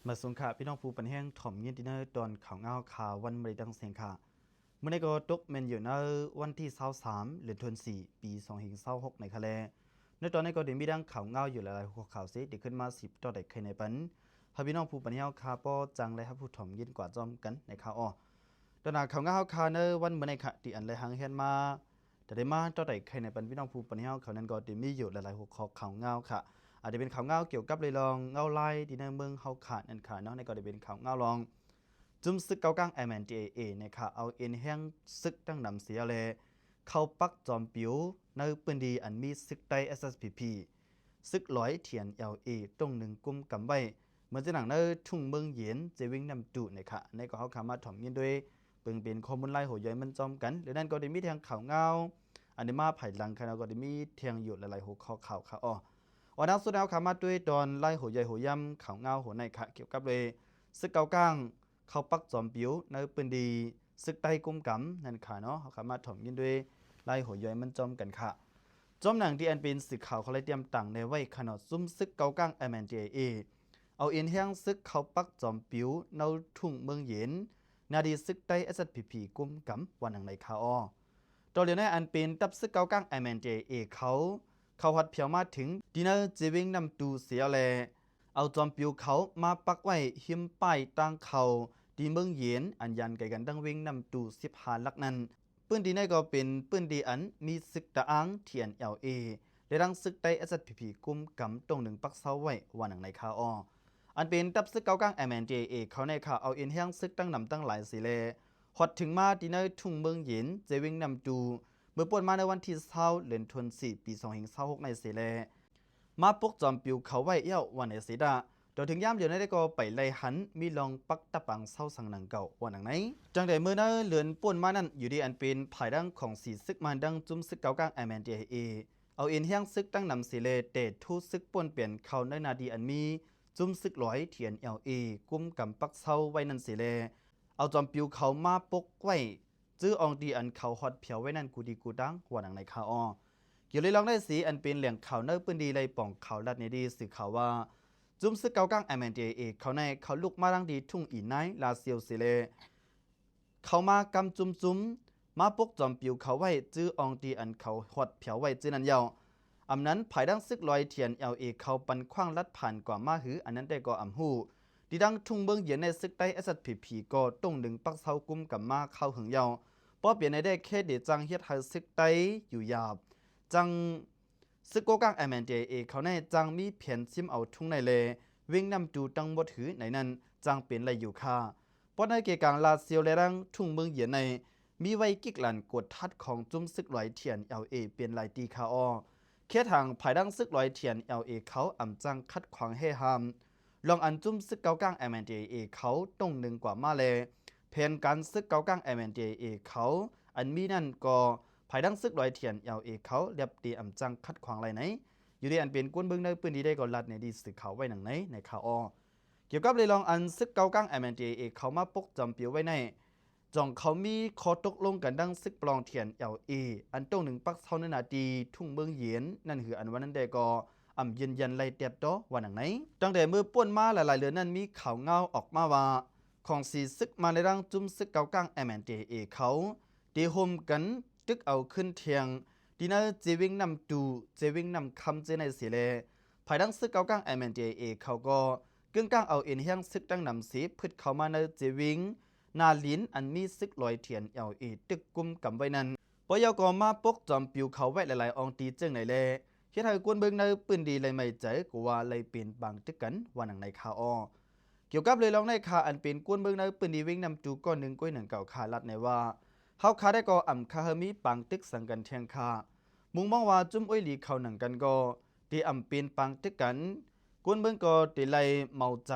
ມາສູງຄ່ະ ພີ່ນ້ອງຜູ້ປັນແຮງ ຖ່ອມຍິນດີໃນຕອນຂ່າວງາວຂ່າວວັນມື້ນີ້ທັງເຊັ່ນຄ່ະ. ມື້ນີ້ກໍຕົກແມ່ນຢູ່ໃນວັນທີຊາວສາມ ເດືອນທີສີ່ ປີສອງພັນຊາວຫົກ ໃນຄ່ະແລະ. ໃນຕອນນີ້ກໍໄດ້ມີດັ່ງຂ່າວງາວຢູ່ຫຼາຍໆຫົວຂໍ້ຂ່າວເສ ທີ່ຂຶ້ນມາສືບຕໍ່ໄດ້ໄຂໃນປັນ ໃຫ້ພີ່ນ້ອງຜູ້ປັນແຮງເຮົາຄ່ະ ພໍຈັ່ງໄດ້ຮັບຮູ້ຖ່ອມຍິນກວ່າພ້ອມກັນໃນຄ່ະ. ອອ ຕອນໜ້າຂ່າວງາວເຮົາຄ່ະ ໃນວັນມື້ນີ້ຄ່ະ ທີ່ອັນໄດ້ຮ່າງຮຽນມາ ຈະໄດ້ມາຕໍ່ໄດ້ໄຂໃນປັນພີ່ນ້ອງຜູ້ປັນແຮງເຮົານັ້ນ ກໍໄດ້ມີຢູ່ຫຼາຍໆຫົວຂໍ້ຂ່າວງາວຄ່ະ. ອາດຈະເປັນຂ່າວງາວກ່ຽວກັບເລື່ອງເງົາລາຍທີ່ໃນເມືອງເຮົາຄ່ະນັ້ນຄ່ະເນາະ. ໃນກໍໄດ້ເປັນຂ່າວງາວລອງ ຈຸ້ມຊຶກເກົ່າກາງ MNDAA ນີ້ຄ່ະ ເອົາເອັນແຮງຊຶກຕັ້ງນຳເສຍແລະ ເຂົ້າປັກຈອມປິວໃນພື້ນທີ່ອັນມີຊຶກໃຕ້ SSPP ຊຶກຫຼອຍ TNLA ຕົງໜຶ່ງກຸມກຳໄວ້ ເໝືອນເຊັ່ນໜັງໃນທົ່ງເມືອງເຢັນ ເຈວິງນ້ຳຕູນີ້ຄ່ະ. ໃນກໍເຮົາຄ່ະມາຖ່ອມຍິນໂດຍ ເບິ່ງເປັນຂໍ້ມູນລາຍຫົວຍ່ອຍມັນພ້ອມກັນ. ແລະນັ້ນກໍໄດ້ມີແທ່ງຂ່າວງາວ ອັນນີ້ມາພາຍຫຼັງຄ່ະເນາະ ກໍໄດ້ມີແທ່ງຢູ່ຫຼາຍໆຫົວຂໍ້ຂ່າວຄ່ະ. ອອ ອັນດັບສຸດເຮົາຄ່ະມາດ້ວຍຕອນລາຍຫົວຍ່ອຍຫົວຢາມຂ່າວງາວຫົວໃນຄ່ະ ກ່ຽວກັບໂດຍຊຶກເກົ່າກາງ ເຂົ້າປັກຈອມປິວໃນພື້ນທີ່ຊຶກໃຕ້ກຸມກຳນັ້ນຄ່ະເນາະ. ເຮົາຄ່ະມາຖ່ອມຍິນໂດຍລາຍຫົວຍ່ອຍມັນພ້ອມກັນຄ່ະ. ຈອມໜັງທີ່ອັນເປັນສື່ຂ່າວເຂົາໄດ້ຕຽມຕັ້ງແນວໄວ້ຄ່ະເນາະ ຈຸ້ມຊຶກເກົ່າກາງ MNDAA ເອົາເອັນແຮງຊຶກເຂົ້າປັກຈອມປິວໃນທົ່ງເມືອງເຢັນ ນາດີຊຶກໃຕ້ SSPP ກຸມກຳ ວ່າໜັງໃນຄ່ະ. ອອ ຕໍ່ເນື່ອງໃນອັນເປັນທັບຊຶກເກົ່າກາງ MNDAA ເຂົາ ເຂົ້າຮອດແຜວມາເຖິງທີ່ໃນເຈວິງນ້ຳຕູເສຍແລະ ເອົາຈອມປິວເຂົາມາປັກໄວ້ຮິມປ້າຍທາງເຂົ້າທີ່ເມືອງເຢັນ ອັນຢ່າງໄກກັນທັງເວັງນ້ຳຕູສິບຫ້າຫຼັກນັ້ນ. ພື້ນທີ່ໃນກໍເປັນພື້ນທີ່ອັນມີຊຶກຕະອາງ TNLA ແລະທັງຊຶກໃຕ້ SSPP ກຸມກຳຕົງໜຶ່ງປັກເຊົາໄວ້ ວ່າໜັງໃນຄ່ະ. ອອ ອັນເປັນທັບຊຶກເກົ່າກາງ MNDAA ເຂົາໃນຄ່ະ ເອົາເອັນແຮງຊຶກຕັ້ງນຳຕັ້ງຫຼາຍເສຍແລະ ຮອດເຖິງມາທີ່ໃນທົ່ງເມືອງເຢັນ ເຈວິງນ້ຳຕູ ເມື່ອປ່ນມາໃນວັນທີຊາວ ເດືອນທີສີ່ ປີສອງພັນຊາວຫົກໃນເສຍແລະ ມາປົກຈອມປິວເຂົາໄວ້ແລ້ວ ວ່າໃນເສດາ. ຕໍ່ເຖິງຍາມດຽວໃນກໍໄປໄລ່ຫັນມີລອງປັກຕະປັງເຊົາສັງໜັງເກົ່າ ວ່າໜັງໃນ. ຕັ້ງແຕ່ເມື່ອໃນເດືອນປ່ນມານັ້ນ ຢູ່ດີອັນເປັນຝ່າຍດັງຂອງສີຊຶກມານດັງ ຈຸ້ມຊຶກເກົ່າກາງ MNDAA ເອົາເອັນແຮງຊຶກຕັ້ງນຳເສຍແລະ ແຕ່ທູຊຶກປ່ນປ່ຽນເຂົ້າໃນໜ້າທີ່ອັນມີ ຈຸ້ມຊຶກຫຼອຍ TNLA ກຸມກຳປັກເຊົາໄວ້ນັ້ນເສຍແລະ ເອົາຈອມປິວເຂົາມາປົກໄວ້ ຈື່ອ່ອງທີ່ອັນເຂົາຮອດແຜວໄວ້ນັ້ນກູດີກູດາງ ວ່າໜັງໃນຄ່ະ. ອອ ກ່ຽວເລື່ອງລາວໃນເສ ອັນເປັນແຫຼ່ງຂ່າວໃນພື້ນທີ່ໄດ້ປ່ອງຂ່າວລັດໃນດີສື່ຂ່າວວ່າ ຈຸ້ມຊຶກເກົ່າກາງ MNDAA ເຂົາໃນ ເຂົາລຸກມາທາງທີ່ທົ່ງອີນາຍ ລາຊຽວເສແລ ເຂົ້າມາກຳຈຸ້ມໆ ມາປົກຈອມປິວເຂົາໄວ້ ຈື່ອ່ອງທີ່ອັນເຂົາຮອດແຜວໄວ້ຈື່ນັ້ນແລ້ວ ອຳນັ້ນ ຝ່າຍດັງຊຶກຫຼອຍ TNLA ເຂົາປັນຂວາງລັດຜ່ານກວ່າມາຫື ອັນນັ້ນແຕ່ກໍອຳຮູ້. ທີ່ດັງທົ່ງເມືອງເຢັນໃນຊຶກໃຕ້ SSPP ກໍຕົງໜຶ່ງປັກເຊົາກຸມກຳມາຄາວເຫິງແລ້ວ ບໍ່ປ່ຽນໃນແດ່ເຂດເດຈັ່ງເຮັດໃຫ້ຊຶກໃຕ້ຢູ່ຢາບ ຈັ່ງຊຶກເກົ່າກາງ MNDAA ເຂົາໃນຈັ່ງມີແຜນຊິມເອົາທົ່ງໃນແລ ເວັງນ້ຳຕູທັງໝົດຫືໃນນັ້ນຈັ່ງເປັນໄດ້ຢູ່ຄ່ະ. ປອດໃນເກກາງລາຊຽວແລະດັງທົ່ງເມືອງເຢັນໃນ ມີໄວ້ກິກຫຼານກວດທັດຂອງຈຸ້ມຊຶກຫຼອຍ TNLA ເປັນຫຼາຍຕີຄ່ະ. ອອ ເຂດທາງຝ່າຍດັງຊຶກຫຼອຍ TNLA ເຂົາອຳຈັ່ງຂັດຂວາງແຮ່ຫ້າມ ລອງອັນຈຸ້ມຊຶກເກົ່າກາງ MNDAA ເຂົາຕົງໜຶ່ງກວ່າມາແລ ແຜນການຊຶກເກົ່າກາງ MNDAA ເຂົາອັນມີນັ້ນກໍ ຝ່າຍດັງຊຶກຫຼອຍ TNLA ເຂົາລຽບຕີອຳຈັ່ງຂັດຂວາງໄລໃນ. ຢູ່ດີອັນເປັນຄົນເມືອງໃນພື້ນທີ່ໄດ້ກໍລັດໃນດີສື່ຂ່າວໄວ້ໜັງໃນ ໃນຄ່ະ. ອອ ກ່ຽວກັບເລື່ອງອັນຊຶກເກົ່າກາງ MNDAA ເຂົາມາປົກຈອມປິວໄວ້ໃນ ຈ່ອງເຂົາມີຂໍ້ຕົກລົງກັນດັ່ງຊຶກປະລອງ TNLA ອັນຕົງໜຶ່ງປັກເຊົາໃນໜ້າທີ່ທົ່ງເມືອງເຢັນນັ້ນຫື ອັນວ່ານັ້ນແດ່ກໍອຳຢືນຢັນໄດ້ແຕບຕໍ່ວ່າໜັງໃນ. ຕັ້ງແຕ່ເມື່ອປ່ນມາຫຼາຍໆເດືອນນັ້ນ ມີຂ່າວງາວອອກມາວ່າ ຂອງສີຊຶກມາໃນດັງຈຸ້ມຊຶກເກົ່າກາງ MNDAA ເຂົາ ໄດ້ຮ່ວມກັນຕຶກເອົາຂຶ້ນທ່ຽງ ທີ່ໃນເຈວິງນ້ຳຕູ ເຈວິງນ້ຳຄຳເຈໃນເສແລ ຝ່າຍດັງຊຶກເກົ່າກາງ MNDAA ເຂົາກໍ ກຶ່ງກາງເອົາເອັນແຮງຊຶກຕັ້ງນຳເສ ພຶດເຂົ້າມາໃນເຈວິງ ໜ້າລິນ ອັນມີຊຶກລອຍ TNLA ຕຶກກຸມກຳໄວ້ນັ້ນ ປະເຍົາກໍມາປົກຈອມປິວເຂົາໄວ້ຫຼາຍໆອ່ອງຕີເຈີງໃນແລ ເຮັດໃຫ້ຄົນເມືອງໃນພື້ນທີ່ໄດ້ໄໝ້ໃຈ ກໍວ່າໄດ້ເປັນປາງຕຶກກັນ ວ່າໜັງໃນຄ່ະ. ອອ ກ່ຽວກັບເລື່ອງລາວໃນຄ່ະ ອັນເປັນຄົນເມືອງໃນພື້ນທີ່ເວັງນ້ຳຕູ ກ່ອນໜຶ່ງກ້ວຍໜຶ່ງເກົ່າຄ່ະ ລັດໃນວ່າ ເຮົາຄ່ະໄດ້ກໍອຳຄ່າເຮີມີປາງຕຶກສັງກັນແທ່ງຄ່ະ ມຸງມອງວ່າຈຸ້ມໂອ້ຍຫຼີເຂົາໜັງກັນກໍ ທີ່ອຳເປັນປາງຕຶກກັນ ຄົນເມືອງກໍທີ່ໄດ້ເມົາໃຈ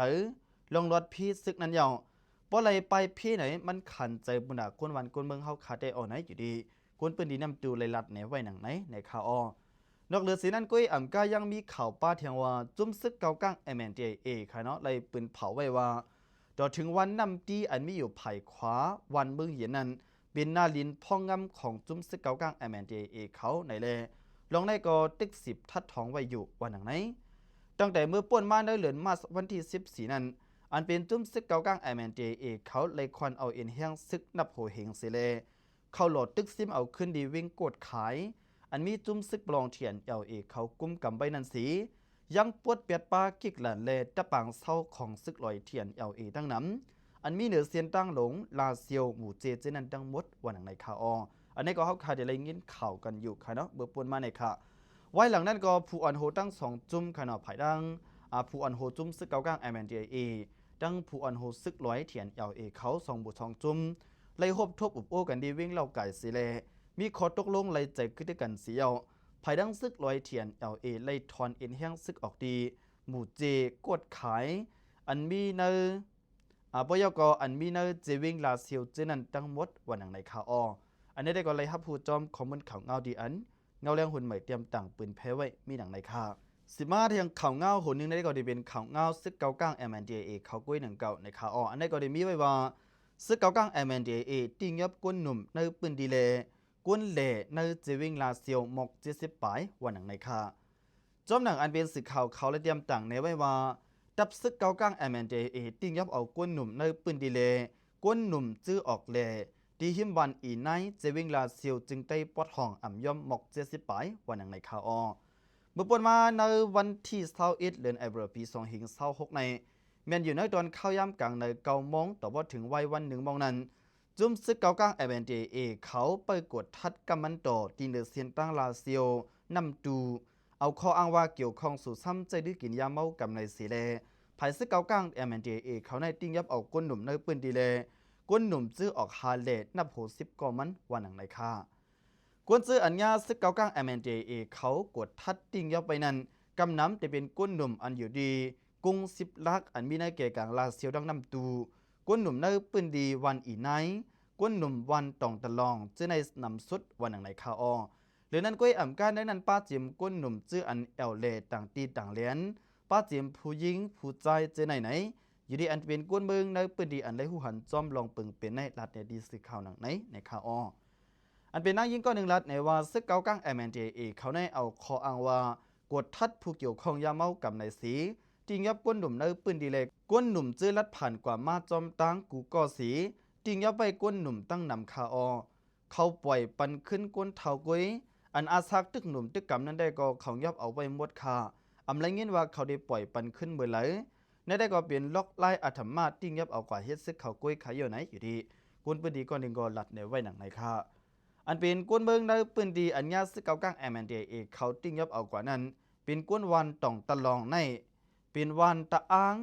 ລອງລອດພີຊຶກນັ້ນເຍົາະ ບໍ່ໄດ້ປາຍເພໃນ ມັນຂັນໃຈບຸນດາຄົນບ້ານຄົນເມືອງເຮົາຄ່ະແຕ່ອອກໃນຢູ່ດີ ຄົນພື້ນທີ່ນ້ຳຕູໄດ້ລັດແນໄວ້ໜັງໃນ ໃນຄ່ະ. ອອ ນອກເຫຼືເສນັ້ນກ້ວຍ ອຳກາຍັງມີຂ່າວປ້າແທງວ່າ ຈຸ້ມຊຶກເກົ່າກາງ MNDAA ຄ່ະເນາະ ໄດ້ປືນເຜົາໄວ້ວ່າ ຕໍ່ເຖິງວັນນ້ຳຕີ ອັນມີຢູ່ພາຍຂວາວັນເມືອງເຢັນນັ້ນ ເປັນໜ້າລິນພອງງາມຂອງຈຸ້ມຊຶກເກົ່າກາງ MNDAA ເຂົາໃນແລ ລອງໃນກໍຕຶກສິບທັດທອງໄວ້ຢູ່ ວ່າໜັງໃນ. ຕັ້ງແຕ່ເມື່ອປ່ນມາໃນເດືອນມາດ ວັນທີສິບສີ່ນັ້ນ ອັນເປັນຈຸ້ມຊຶກເກົ່າກາງ MNDAA ເຂົາໄລ່ຄ້ອນເອົາເອັນແຮງຊຶກນັບຫົວເຫັນເສຍແລ້ວ ເຂົ້າຫຼໍ້ຕຶກຊິມເອົາຄືນທີ່ເວັງກວດຂາຍ ອັນມີຈຸ້ມຊຶກປະລອງ TNLA ເຂົາກຸມກຳໄວ້ນັ້ນເສຍ ຍັງປວດປຽດປາກິກຫຼານ ແລະ ດັບປາງເຊົາຂອງຊຶກລອຍ TNLA ທັງນຳ ອັນມີເໜືອເສັ້ນທາງຫຼວງລາຊຽວ ໝູ່ເຈ ເຈນັ້ນທັງໝົດ ວ່າໜັງໃນຄ່າອໍ. ອັນນີ້ກໍເຮົາຄ່າໄດ້ໄດ້ຍິນຂ່າວກັນຢູ່ຄ່າເນາະ ເມື່ອປ່ວນມາໃນຄ່າ. ວາຍຫຼັງນັ້ນກໍຜູ້ອ່ອນໂຮທັງສອງຈຸ້ມຄ່າເນາະ ພາຍດັ່ງ ອາ ຜູ້ອ່ອນໂຮຈຸ້ມຊຶກເກົ່າກາງ MNDAA ທັງຜູ້ອ່ອນໂຮຊຶກລອຍ TNLA ເຂົາສອງໝູ່ສອງຈຸ້ມ ໄດ້ຮົບທົບອົບໂອ້ກັນທີ່ເວັງເລົ່າກາຍເສຍແລ້ວ ມີຂໍ້ຕົກລົງໄວ້ໃຈຄືກັນເສຍແລ້ວ ພາຍຫຼັງຊຶກລອຍ TNLA ໄດ້ຖອນເອັນແຮງຊຶກອອກທີ່ໝູ່ເຈ ກວດຂາຍ ອັນມີໃນ ອາ ບໍ່ຢາກກໍອັນມີໃນເຈເວັງລາຊຽວເຈນັ້ນທັງໝົດ ວ່າໜັງໃນຄ່າອໍ. ອັນນີ້ໄດ້ກໍໄດ້ຮັບຮູ້ຈອມຂໍ້ມູນຂ່າວງາວທີ່ອັນເງົາແລງຮຸ່ນໃໝ່ຕຽມຕັ້ງປືນແຜ່ໄວ້ ມີໜັງໃນຄ່າ. ຊິມາທຽງຂ່າວງາວຫົວໜຶ່ງໃນກໍທີ່ເປັນຂ່າວງາວຊຶກເກົ່າກາງ MNDAA ເຂົາກ້ວຍໜັງເກົ່າໃນຄ່າອໍ. ອັນນີ້ກໍໄດ້ມີໄວ້ວ່າ ຊຶກເກົ່າກາງ MNDAA ຕິງຍົບກົ້ນໜຸ່ມໃນພື້ນທີ່ແລ ກົ້ນແຫຼໃນເຈວິງລາຊຽວ ໝອກເຈັດສິບປາຍ ວ່າໜັງໃນຄ່າ. ຈອມໜັງອັນເປັນສື່ຂ່າວເຂົາໄດ້ຕຽມຕັ້ງແນໄວ້ວ່າ ທັບຊຶກເກົ່າກາງ MNDAA ຕິງຍົບເອົາກົ້ນໜຸ່ມໃນພື້ນທີ່ແລ ກົ້ນໜຸ່ມຈື່ອອກແລ ທີ່ຮິມບ້ານອີນາຍ ເຈວິງລາຊຽວ ຈຶ່ງໄດ້ປອດຫ້ອງອຳຍອມ ໝອກເຈັດສິບປາຍ ວ່າໜັງໃນຄ່າອໍ. ເມື່ອປ່ວນມາໃນວັນທີຊາວເອັດ ເດືອນເອເປຣ ປີສອງພັນຊາວຫົກໃນ ແມ່ນຢູ່ໃນຕອນເຊົ້າຍາມກາງໃນເກົ້າໂມງ ຕໍ່ບໍ່ເຖິງໄວວັນໜຶ່ງໂມງນັ້ນ ຈຸ້ມຊຶກເກົ່າກາງ MNDAA ເຂົາໄປກວດທັດກຳມັນຕໍ່ທີ່ເໜືອເສັ້ນທາງລາຊຽວ ນ້ຳຕູ ເອົາຂໍ້ອ້າງວ່າກ່ຽວຂ້ອງສູ່ຊ້ຳໃຈດື້ກິນຢາເມົາກຳໃນເສຍແລ ຝ່າຍຊຶກເກົ່າກາງ MNDAA ເຂົາໄດ້ຕິງຍົບເອົາກົ້ນໜຸ່ມໃນພື້ນທີ່ແລ ກົ້ນໜຸ່ມຈື່ອອກຫ້າແລ ນັບຫົວສິບກໍມັນ ວ່າໜັງໃນຄ່າ. ກ້ນຈື່ອັນຍາຊຶກເກົ່າກາງ MNDAA ເຂົາກວດທັດຕິງຍົບໄວ້ນັ້ນ ກຳນຳແຕ່ເປັນກົ້ນໜຸ່ມອັນຢູ່ທີ່ກຸງສິບຫຼັກ ອັນມີໃນແກ່ກາງລາຊຽວ ດັ່ງນ້ຳຕູ ກົ້ນໜຸ່ມໃນພື້ນທີ່ວັນອີນາຍ ກົ້ນໜຸ່ມວັນຕອງຕະລອງ ຈື່ໃນນຳສຸດ ວ່າໜັງໃນຄ່າອໍ. ຫຼືນັ້ນກ້ວຍອຳການໃນນັ້ນ ປາຈິມກົ້ນໜຸ່ມຈື່ອັນແອວແລຕ່າງຕີຕ່າງແລນ ປາຈິມຜູ້ຍິງຜູ້ຊາຍຈື່ໃນໃນ ຢູ່ທີ່ອັນເປັນກ້ວນເມືອງໃນພື້ນທີ່ອັນໄດ້ຮູ້ຫັນຈອມລອງເປິງເປັນໃນລັດແນດີສື່ຂ່າວໜັງໃນ ໃນຄ່າອໍ. ອັນເປັນນາງຍິງກ້ອນໜຶ່ງລັດໃນວ່າ ຊຶກເກົ່າກາງ MNDAA ເຂົາໄດ້ເອົາຂໍ້ອ້າງວ່າ ກວດທັດຜູ້ກ່ຽວຂ້ອງຢາເມົາກຳໃນເສ ຕິງຍົບກົ້ນໜຸ່ມໃນພື້ນທີ່ແລ ກົ້ນໜຸ່ມຈື່ລັດຜ່ານກວ່າມາຈອມຕາງກູກໍເສ ຕິງຍົບໄວ້ກົ້ນໜຸ່ມຕັ້ງນຳຄ່າອໍ. ເຂົາປ່ອຍປັນຄືນກົ້ນເຖົ້າກ້ວຍ ອັນອາສາກຕຶກໜຸ່ມຕຶກກຳນັ້ນໄດ້ກໍເຂົາຍອບເອົາໄວ້ໝົດຄ່າ ອຳໄລຍິນວ່າເຂົາໄດ້ປ່ອຍປັນຄືນເມື່ອໃດ ໃນໄດ້ກໍເປັນລັອກລາຍອາທຳມາດ ຕິງຍົບເອົາກວ່າເຮັດຊຶກເຂົາກ້ວຍຂາຍຢູ່ໃນ ຢູ່ທີ່ ຄົນພື້ນທີ່ກ້ອນໜຶ່ງກໍລັດແນໄວ້ໜັງໃນຄ່າ. ອັນເປັນຄົນເມືອງໃນພື້ນທີ່ອັນຍາຊຶກເກົ່າກາງ MNDAA ເຂົາຕິງຍົບເອົາກວ່ານັ້ນ ເປັນຄົນວັນຕອງຕະລອງໃນ ເປັນວັນຕະອາງ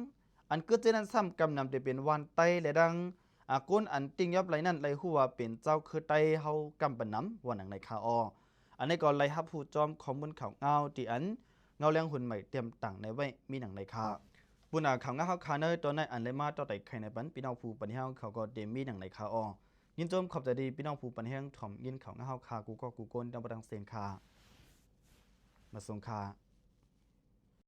ອັນເກີດຈາກນັ້ນຊ້ຳກຳນຳແຕ່ເປັນວັນໄຕແລະດັ່ງ ອາ ຄົນອັນຕິງຍົບໄລນັ້ນໄລຮູ້ວ່າເປັນເຈົ້າຄືໄຕເຮົາກຳປະນຳ ວ່າໜັງໃນຄ່າອໍ. ອັນນີ້ກໍໄລຮັບຮູ້ຈອມຂໍ້ມູນຂ່າວງາວທີ່ອັນເງົາແລງຮຸ່ນໃໝ່ຕຽມຕັ້ງໃນໄວ້ ມີໜັງໃນຄ່າ. ປຸນອາ ຂ່າວງາວເຮົາຄ່າໃນຕອນໃນອັນໄລມາຕໍ່ໄຕ່ໄຂໃນປັນພີ່ນ້ອງຜູ້ປັນແຮງເຂົາກໍເຕັມມີໜັງໃນຄ່າອໍ. ຍິນຊົມຂອບໃຈດີພີ່ນ້ອງຜູ້ປັນແຮງ ຖ່ອມຍິນຂ່າວງາວເຮົາຄ່າ ກູກໍກູຄົນ ດຳບໍ່ດັງເຊັ່ນຄ່າ ມາສົ່ງຄ່າ.